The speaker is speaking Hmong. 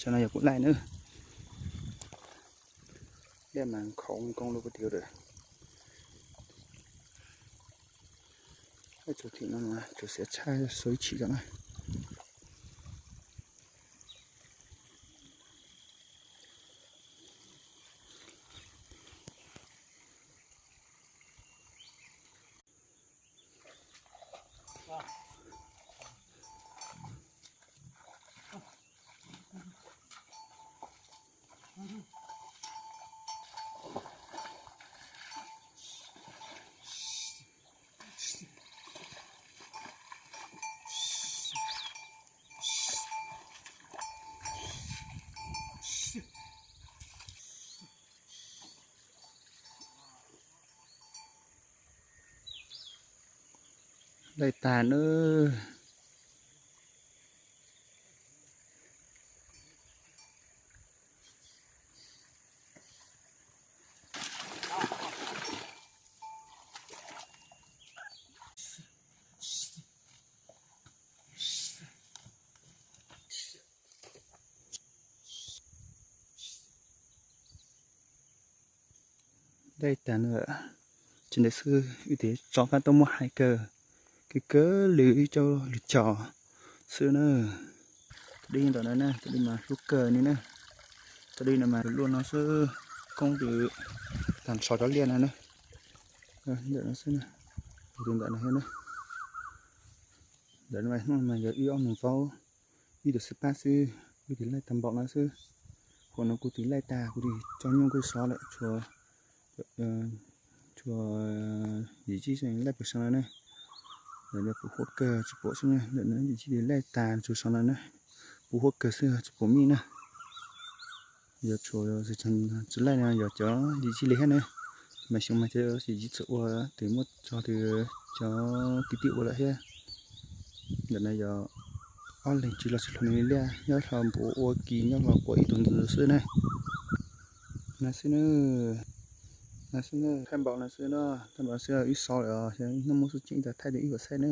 Saum no yog kuj laij na. Liaj mas nkhaus nkoo lub puag tim lawm. Tus thim no tsuas xiav tshaj xuas ib chim rau na. Laij tag na. Dai tag na. Tsis ntev xwb wb tes tso fab tuaj muab hais kawg, kawg kawg li ib co lwm cos xwb na. Tus dib ntawm no na, tus dib mas hlub kawg ni na. Tus dib no mas luaj no xwb, koob tus tag nrho cov liaj no na. Ntawm no xwb na, tus ntawm no thiab na. Ntawm no mas hnub no mas yog wb ob moos vaub, wb tus xwb pab xwb, wb tus laij tag npaum no xwb. Hauv no kuv tus laij tag, kuv tus tso nyuj kuj sov lawm, tshuav, tshuav yim tsib laij puas sov no na. Ntawm no puv huab kawg tsis pom xwb na, ntawm no yim tsib tus laij tag tsuas sov no na. Puv huab kawg xwb tsis pom mij na. Yog tshuav tsis laij no yog cov yim tsib li thiab na. Mas xyoo mas cov yim tsib txawm ua tes muab tso tes cov kwv tij ua lawm thiab. Ntawm no yog ob leeg tsis los tsis hluas nws li liaj, nyob hlo npuav ua kis nyob hlo quaj ib tug ntxwv xwb na. No xwb na, no xwb na, thaij npaum no xwb na, thaij npaum no xwb wb xov lawm os, ib hnub muaj xub ceeb thaij rau ib kom saib na.